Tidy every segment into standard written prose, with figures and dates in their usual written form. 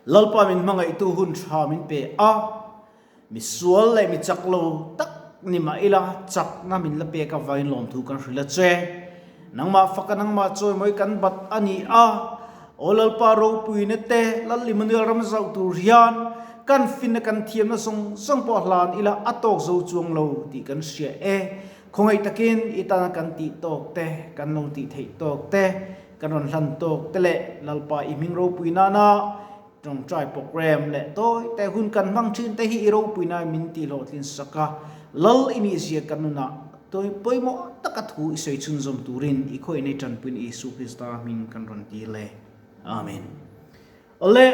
Lalpa min hmangaihtu hun tha min pe a, mi sual leh mi chak lo tak ni mah ila chakna min la pek avangin lawmthu kan hrilh a che. Nangmah faka nangmah chawimawi kan bat a ni a, Aw Lalpa ropuina te Lal Immanuel ram zauh tur hian kan finna kan thiamna zawng zawng pawh hlan ila a tawk zo chuang lo tih kan hria e. Khawngaih takin i tana kan tih tawk te, kan lo tih theih tawk te, kan rawn hlan tawk te leh Lalpa i hming ropui nana tawngtai program leh tawi te hun kan hmang thin te hi i ropui nai min tih hlawhtlin sak a, Lal i nih zia kan nunah tawi pawimawh taka thu i sawi chhunzawm turin i khawih nei tanpuiin Isu Krista hming kan rawn ti le. Amen. Awle.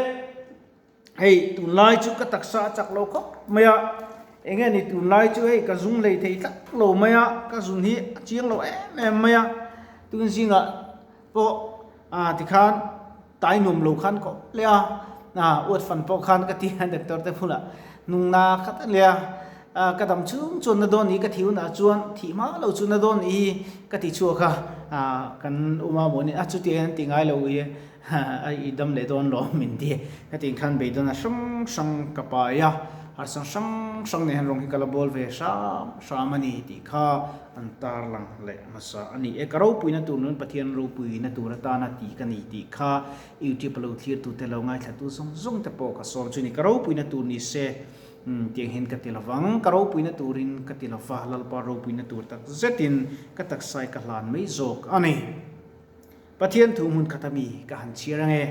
Hei tunlai chu ka taksa a chak lo khawp mai a, eng nge ni tunlai chu hei ka zung hlei thei tlat lo mai a, ka zun hi a chiang lo em em mai a, tun zingah pawh ah tikhan tai nuam lo khan ka awm leh a, ah uat fan pawh khan ka ti a doctor te bulah hnung na khat a nia, ah ka dam chhung chuan na dawn ni ka thi hunah chuan thih hma lo chu na dawn ni hi ka ti chhuak a, ah kan awm a mawni a chutiang hian ti ngai lo i. A i dam leh dawn lo min ti. Ka tih khan beidawn a hrang hrang ka pai a, harsa hrang hrang nen hian rawng hi ka la bawl ve hram hram a ni tih kha an tarlang leh hmasa a ni e. Ka ropuina tur nun Pathian ropuina tur atana tih ka ni tih kha YouTube a lo thlirtute lo ngaithlatu zawng zawng te pawh ka sawm chu ni. Ka ropuina tur ni se tiang hian ka ti lovang, ka ropuina turin ka ti lova, Lalpa ropuina tur tak zetin ka taksa i ka hlan mai zawk a ni. Pathian thu hmun khat ami ka han chhiar ange.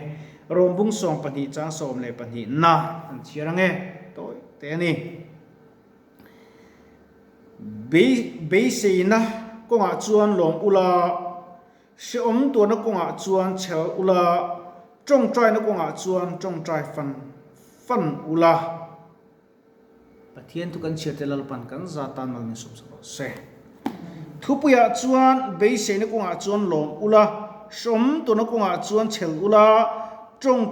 Rawmbung 12 chang 12 na han chhiar ange. Tawi te a ni. Beiseina kawngah chuan lawm ula, hrehawm tuarna kawngah chuan chhel ula, tawngtaina kawngah chuan tawngtai fan fan ula. Pathian thu kan chhiar te Lalpan kan za tan mal min sawm sak rawh se. Thupuiah chuan beiseina kawngah chuan lawm ula, hrawm tuna kawngah chuan chhel ula, tawng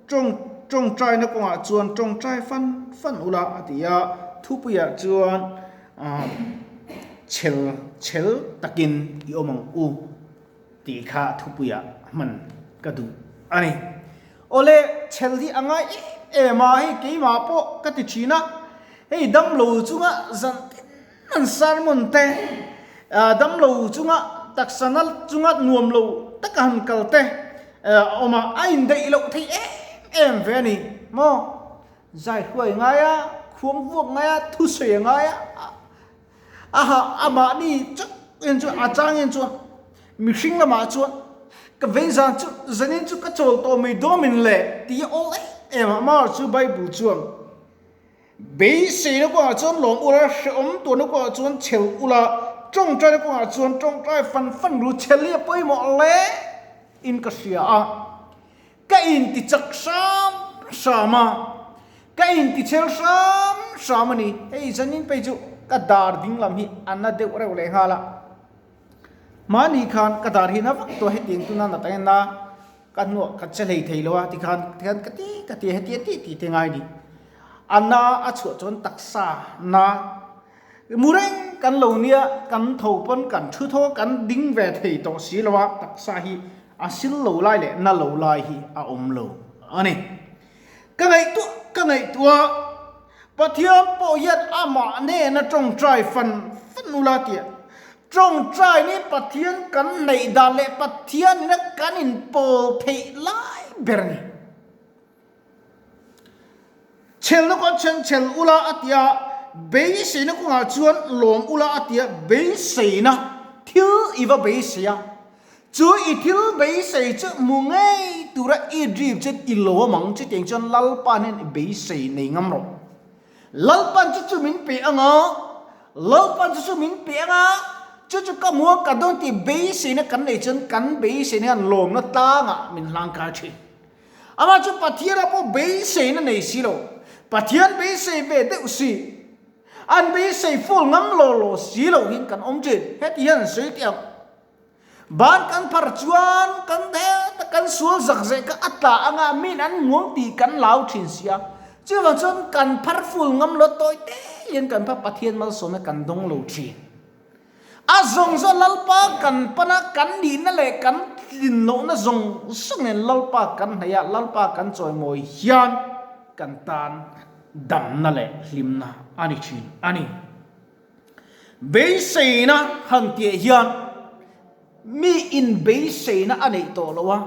tawng tawngtaina kawngah chuan tawngtai fan fan ula a ti a. Thupuiah chuan chhel chhel takin i awm ang u tih kha thupuiah hman ka duh a ni. Awle, chhel hi a ngai em em a, hei keimah pawh ka ti thin a, hei damlo chunga zan tin an sermon te, damlo chunga taksa na chunga nuam lo taka han kal te a awm a, a indaih loh thei em em ve a ni maw? Zai hruai a ngai a, khuang vuak a ngai a, thusawi a ngai a, Aha, amahni chauh in chu a chang in chuan mihring lamah chuan ka vei zan chu zanin chu ka chawl tawh mai dawmin le ti a awl em em a, amaherawhchu chu Bible chuan beiseina kawngah chuan lawm ula, hrehawm tuarna kawngah chuan chhel ula, tawngtaina kawngah chuan tawngtai fan fan ru, chhel hi a pawimawh hle in ka hria a. Ka intichak hram hram a, ka intichel hram hram a ni. Hei zanin phei chu ka dar ding lam hi a na deuh reuh leh nghal a. Mahni khan ka dar hi na vak tawh hetiang tuna na tangin na ka hnuah ka che hlei thei lo a tikhan tikhan ka ti ka ti heti a ti tih te ngai ni. A na a chhuah chuan taksa na mu reng kan lo nia kan tho pawn kan thu tho kan ding ve thei tawh si lo a taksa hi A sil lo lai leh na lo lai hi a awm lo a ni. Ka ngaihtuah ka ngaihtuah Pathian pawh hian amah nena tawngtai fan fan ula tia tawngtai ni Pathian kan neih dan leh Pathian ina kan inpawl theih lai ber a ni. Chhelna kawngah chuan chhel ula a tia, beiseina kawngah chuan lawm ula a tia, beiseina thil i va beisei a, chu i thil beisei chu hmu ngei tura i dream chuan i lawm ang, chutiang chuan Lalpa hnen i beisei nei ngam rawh. Lalpan chu chu min pe ang a, Lalpan chu chu min pe ang a, chu chu ka hmu a ka dawn tih beiseina kan nei chuan kan beiseina hian lawmna tlangah min hlangkai thin. Amah chu Pathian-ah pawh beiseina nei si lo, Pathian beisei ve deuh si, an beisei full ngam lo lo si lo hian kan awm thin. Heti hian an sawi teh ang, Ban kan phar chuan kan heta kan sual zak zeh kha a tla anga min an muang tih kan lau thin si a, chuvang chuan kan phar full ngam lo tawi te hian kan phar Pathian malsawmna kan dawng lo thin. A zawng zawng Lalpa kan pan a, kan nihna leh kan tlin lohna zawng zawng nen Lalpa kan hnaih a, Lalpa kan chawimawi hian kan tan damna leh hlimna a ni thin a ni. Beiseina han tih hian mi in beiseina a neih tawh lo a,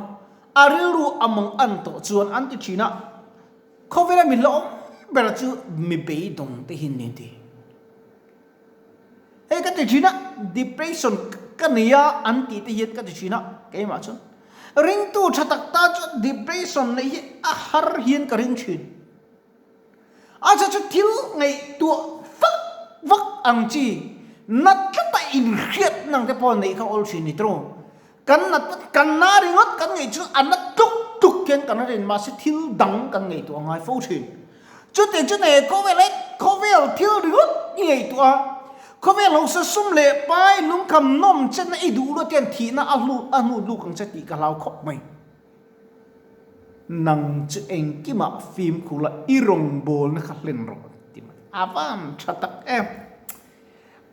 a rilru a mang an tawh chuan an ti thin a, khawvela mi hlauhawm ber chu mi beidawng te hi an ti. Hei ka ti thin a, depression ka nei a an tih te hian ka ti thin a, keimah chuan ringtu tha tak ta chuan depression neih hi a har hian ka ring thin. A chhan chu thil ngaihtuah vak vak ang chi nat tlata inhriat nang te pawh neih kha awl thin ni tawh. Kan nat kan na ringawt kan ngaih chu a na tluk tluk hian kan rin mahse thil dang kan ngaihtuah a ngai fo thin. Chutiang chu nei khawvel he khawvel thil ringawt i ngaihtuah a, khawvel hausa sum leh pai lungkham nawm chenna i duh luat hian thihna a hlut a hnut luk ang che tih ka hlau khawp mai. Nang chu engkimah fimkhur la i rawngbawlna kha hlen rawh ti mai. A van tha tak em.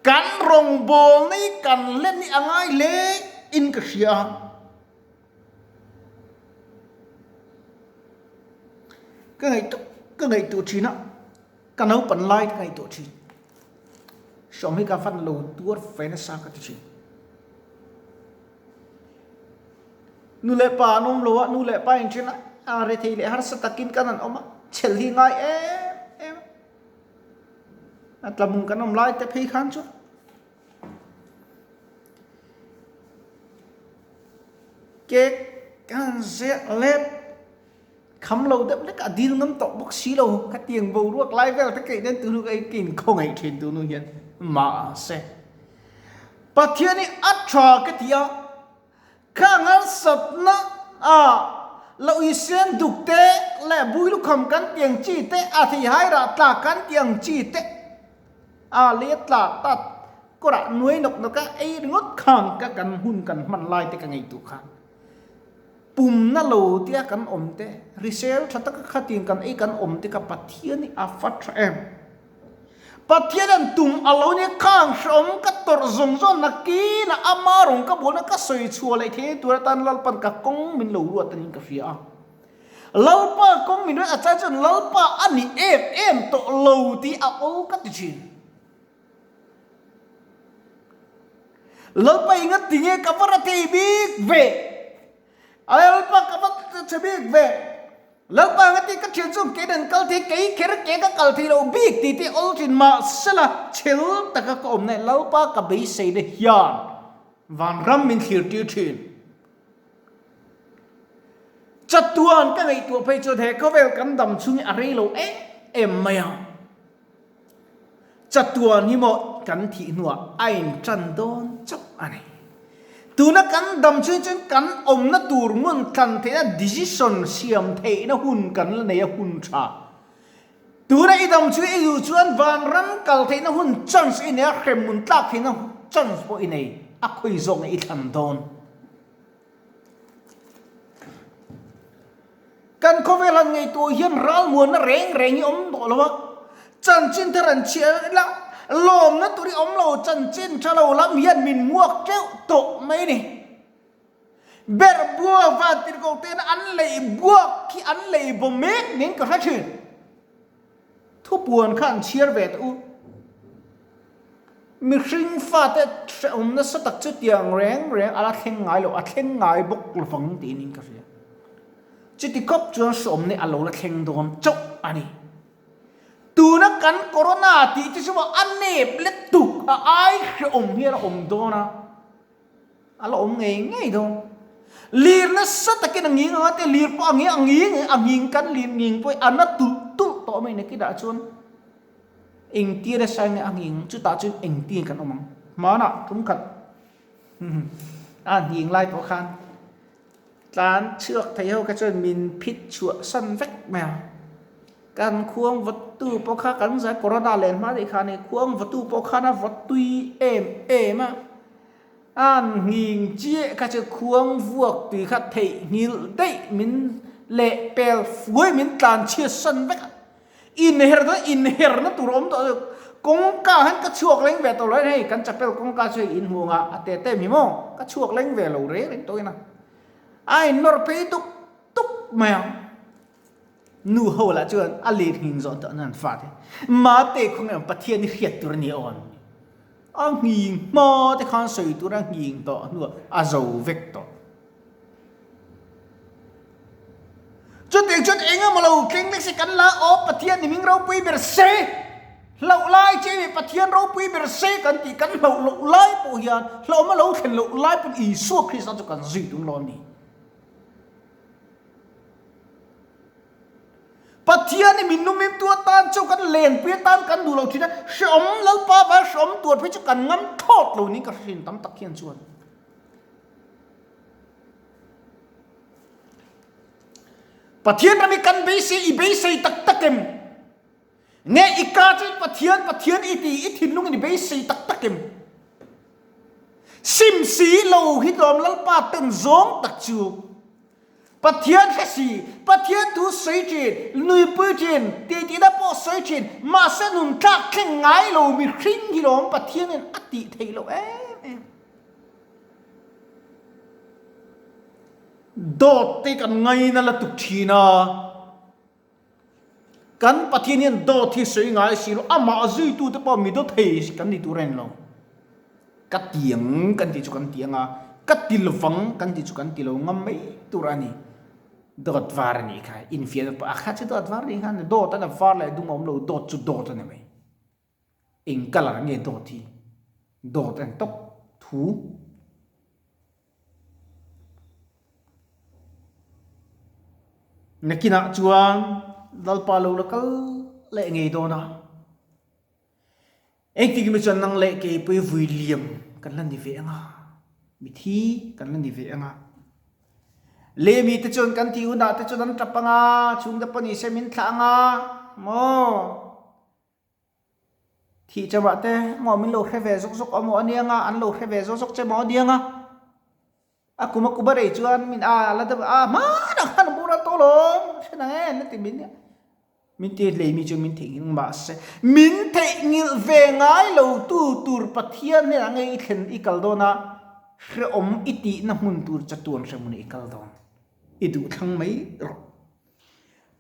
Kan rawngbawlna hi kan hlen hi a ngai hle in ka hria a. Ka ngaihtuah ka ngaihtuah thin a, ka naupan lai ka ngaihtuah thin. Hrawm hi ka van lo tuar fe nasa ka ti thin. Nu leh pa an awm lo a, nu leh pa in then a, a rethei leh harsa takin kan han awm a, chhel hi ngai em em a. A tlamung kan awm lai te phei khan chuan Cake ka ziah let kham lo deuh lek a dil ngam tawh bawk si lo khatiang boruak lai vel te keih nen tunu ka in khawngaih thin tunu hian mahse Pathian hi a tha ka ti a kha ngalsatna a lo isen duk te leh bui lukham kan ti ang chi te a thei hai rah tla kan ti ang chi te a lei tla tat Kawrah nuai nawk nawk a ei ringawt khang ka kan hun kan hman lai te ka ngaihtuah khan pumna lo tia kan awm te, hrisel tha taka khatin kan ei kan awm te kha Pathian hi a fa tha em. Pathian an tum a lo nia khang hrehawm ka tawrh zawng zawng nakin a ama rawng ka bualna ka sawi chhuah leh thei tur atan Lalpan ka kawng min lo ruat anin ka hria a. Lalpa kawng min ruat a chai chuan Lalpa a ni em em tawh lo tih a awl ka ti thin. Lalpa i nga tinge ka va ra thei bik ve? A Lalpa ka va chhe bik ve? Lalpa nga ti ka thian chu kei dan kal thei kei kher ke ka kal thei lo bik ti te awl thin mah sela chhel taka ka awm na Lalpa ka beisei na hian vanram min thlir tir thin. Chatuan ka ngaihtuah phei chuan he khawvel kan dam chhung hi a rei lo em em mai a. Chatuan hi maw kan thih hnuah a intan dawn chauh a ni. Tuna kan dam chhung chuan kan awmna tur hmun thlan theihna decision siam theihna hun kan la nei a hun tha. Tuna i dam chhung i duh chuan vanram kal theihna hun chance i nei a, hremhmun tlak theihna chance pawh i nei a, khawi zawk nge i thlan dawn. Kan khawvel han ngaihtuah hian ralmuanna reng reng hi awm tawh lo a, chanchin thar an chhiah ila lawmna tur hi awm lo, chanchin tha lo lam hian min muak teuh tawh mai a ni. Berh buak van tirhkoh tena an lei buak khi an lei baw mek niin ka hre thin. Thupuan kha an chhiar ve tawh u. Mihring fate hrehawm nasa tak chu tiang reng reng a la thleng ngai lo, a thleng ngai bawk lovang tiin in ka hria. Chuti khawp chuan hrehawmna a lo la thleng dawn chauh a ni. Tuna kan corona tih te chu a nep let tuk a ai hrehawm hian a awm dawn a. A la awm ngei ngei dawn. Lir nasa takin a nging anga te lir pawh a nging a nging a nging kan lir nging pawh a na tulh tulh tawh mai nakinah chuan engtir a sai nge a nging chutah chuan engtin kan awm ang. Hmanah tum khat a nghing lai pawh khan Tlan chhuak thei ho kha chuan min phit chhuah san vek mai a. Kan khuang vawtu pawh kha kan zai corona len hma daih khan khuang vawtu pawh khan a vawt tui em em a. An nghing chiah kha chu khuang vuak tui kha theih nghilh daih min leh pel fuai min tlan chhiat san vek a. Inher dawn inherna tur a awm tawh lo. Kawngka han ka chhuak leng ve tawh lo hei kan chapel kawngka chu hei in hmu anga a te te mi maw ka chhuak leng ve lo reng reng tawh in a a in nawr phei dup dup mai a. Nu ho lah chuan a lir nghing zawh tawh nan fate mate khawnge awm Pathian i hriat tur a ni awn a nghing hma te khan sawi tur a nghing tawh hnuah a zo vek tawh. Chutiang chuan eng emaw lo thleng lek se kan la aw Pathian ni hming ropui ber se, hlauh lai che mi Pathian ropui ber se kan tih kan hlauh loh lai pawh hian hlauhma lo thlen loh lai pawn Isua Krista chu kan zui tum lo a ni. Pathian hi min numimtu atan chu kan lenpui atan kan duh lo thin a, hreawm Lalpa vai hreawm tuar phei chu kan ngam thlawt lo niin ka hre thin tam tak hian chuan. Pathian ram hi kan beisei, i beisei tak tak em? Nge i ka chu Pathian, Pathian i ti, i thinlungin i beisei tak tak em? Sim si lo hi tlawm Lalpa ten zawng tak chu Pathian hre si, Pathian thu sawi thin, nuipui thin, tihtina pawh sawi thin, mahse nun tlak thleng ngai lo mihring hi lawm Pathianin a tih theih loh em em. Dawt te kan ngaina la tuk thin a, kan Pathian hian dawt hi sawi ngai si lo, amah zuitute pawh mi dawt thei kan ni tur a ni lo. Ka tiang kan tih chu kan ti ang a, ka ti lovang kan tih chu kan ti lo ngam mai tur a ni. Dawt var a nih kha, infiahna pawh a kha chu dawt var a nih kha, dawt a var leh dum a awm lo, dawt chu dawt a ni mai. Eng colour nge dawt hi? Dawt en tawp thu. Nakinah chuan Lalpa lo la kal leh ngei dawn a. Engtik emaw chuan nang leh keipui vui liam kan la ni ve ang a, mithi kan la ni ve ang a. Leh mite chuan kan tih hunah te chuan an tap ang a, chhungte pawh ni se min thlah ang a, maw? Thih chauhah te maw min lo hre ve zawk zawk awm aw ania nga, an lo hre ve zawk zawk che maw ania nga. A kum a kum a rei chuan min a la deuh a hmanah khan a boral tawh lawm hre nang em na ti min min ti hlei mi chu min theihnghilh mahse min theihnghilh ve ngai lo tu tur Pathian hnenah nge i thlen i kal dawn a hrehawm i tihna hmun tur chatuan hrehmun i kal dawn i duh thlang mai rawh.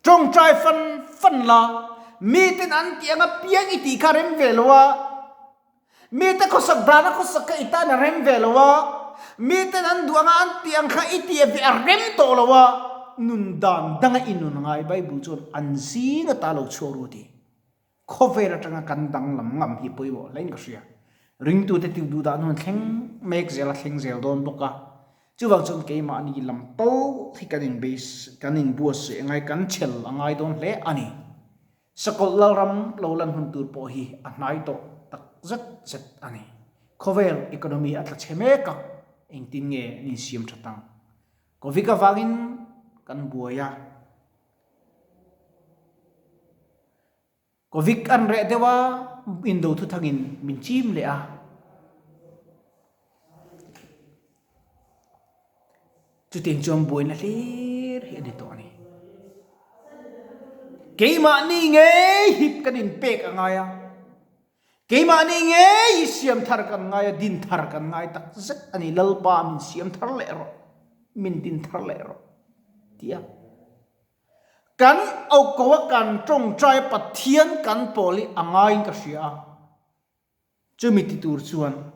Tawngtai fan fan la, miten an tih anga piang i tih kha rem ve lo a, mite khawsak dana khawsak kha i tan a rem ve lo a, miten an duh anga an tih ang kha i tih ve a rem tawh lo a, nun dan danga i nun ngai Bible chuan an zing ata lo chhuak ru a ti. Khawvel atanga kan danglam ngam hi pawimawh hlein ka hria. Ringtute tih duh dan hun thleng mek zel a thleng zel dawn bawk a. Chuvang chuan keimahni lam to hi kan inbeis kan inbuatsaih a ngai, kan chhel a ngai dawn hle a ni. Sakawlh Lalram lo lan hun tur pawh hi a hnai tawh tak zet zet a ni. Khawvel economy a tla chhe mek a, engtin nge an insiam that ang? Covid avangin kan buai a. Covid an reh deuh a, indo thuthangin min chim leh a. Chutiang chuan buaina hlir hi a ni tawh a ni. Keimahni ngei hi kan inpek a ngai a, keimahni ngei hi siam thar kan ngai a, din thar kan ngai tak zet a ni. Lalpa min siam thar leh rawh, min din thar leh rawh ti a. Kan auko a kan tawngtai Pathian kan pawl hi a ngaiin ka hria a, chumi ti tur chuan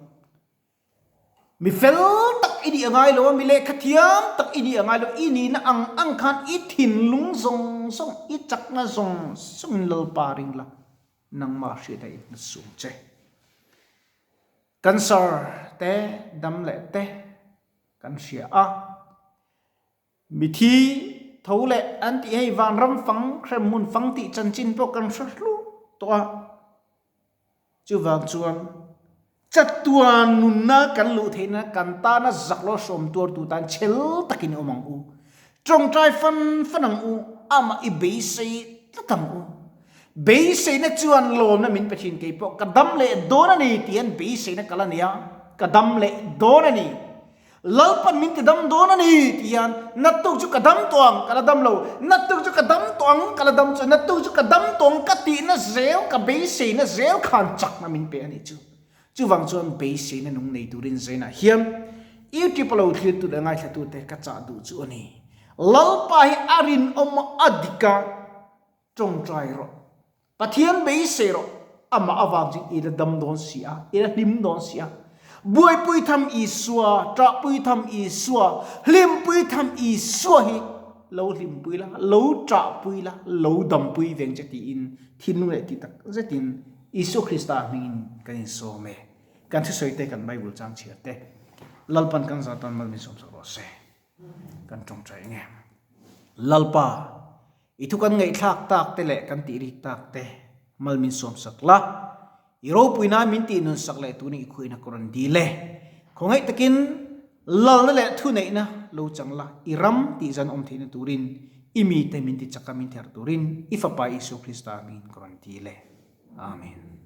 mi fel tak i nih a ngai lo a, mi lehkha thiam tak i nih a ngai lo, i nihna ang ang khan i thinlung zawng zawng, i chakna zawng zawngin Lalpa ring la, nangmah hriat a inhmasung che. Cancer te, dam leh te kan hria a. Mithi tho leh an tih hei vanram fang hremhmun fang tih chanchin pawh kan hre hlu tawh a. Chuvang chuan chatuan nunna kan luh theihna kan tana zak lo hrawm tuartu tan chhel takin i awm ang u. Tawngtai fan fan ang u, amah i beisei tlat ang u. Beiseina chuan lawmna min pe thin kei pawh ka dam leh dawn a ni tih hian beiseina ka la nei a, ka dam leh dawn a ni. Lalpan min ti dam dawn a ni ti hian naktuk chu ka dam tawh ang ka la dam lo, naktuk chu ka dam tawh ang ka la dam chu, naktuk chu ka dam tawh ang ka tihna zel, ka beiseina zel khan chakna min pe a nih chu. Chuvang chuan beiseina nung nei turin Zainah hian YouTube a lo thlirtu leh ngaithlatute ka chah duh chu a ni. Lalpa hi a rinawm a, a dik a, tawngtai rawh. Pathian beisei rawh, amah avang chu i la dam dawn si a, i la hlim dawn si a. Buaipui tham Isua, ṭahpui tham Isua, hlimpui tham Isua hi lo hlimpui la, lo ṭahpui la, lo dampui veng che tiin thinlung leh tih tak zetin Isua Krista hmingin kan insawm e. Kan thusawi te, kan Bible chang chhiar te, Lalpan kan zah tan mal min sawmsak rawh se. Kan ṭawngṭai eng e. Lalpa, I thu kan ngaihthlak tak te leh kan tih rik tak te mal min sawmsak la, i ropui nan min tih nun sak leh tunin i khuaina ka rawn dil e. Khawngaih takin lalna leh thuneihna lo chang la, i ram tih zan awm theihna turin i mite min ti chak a min ther turin i Fapa Isua Krista hmingin ka rawn dil e. Amen.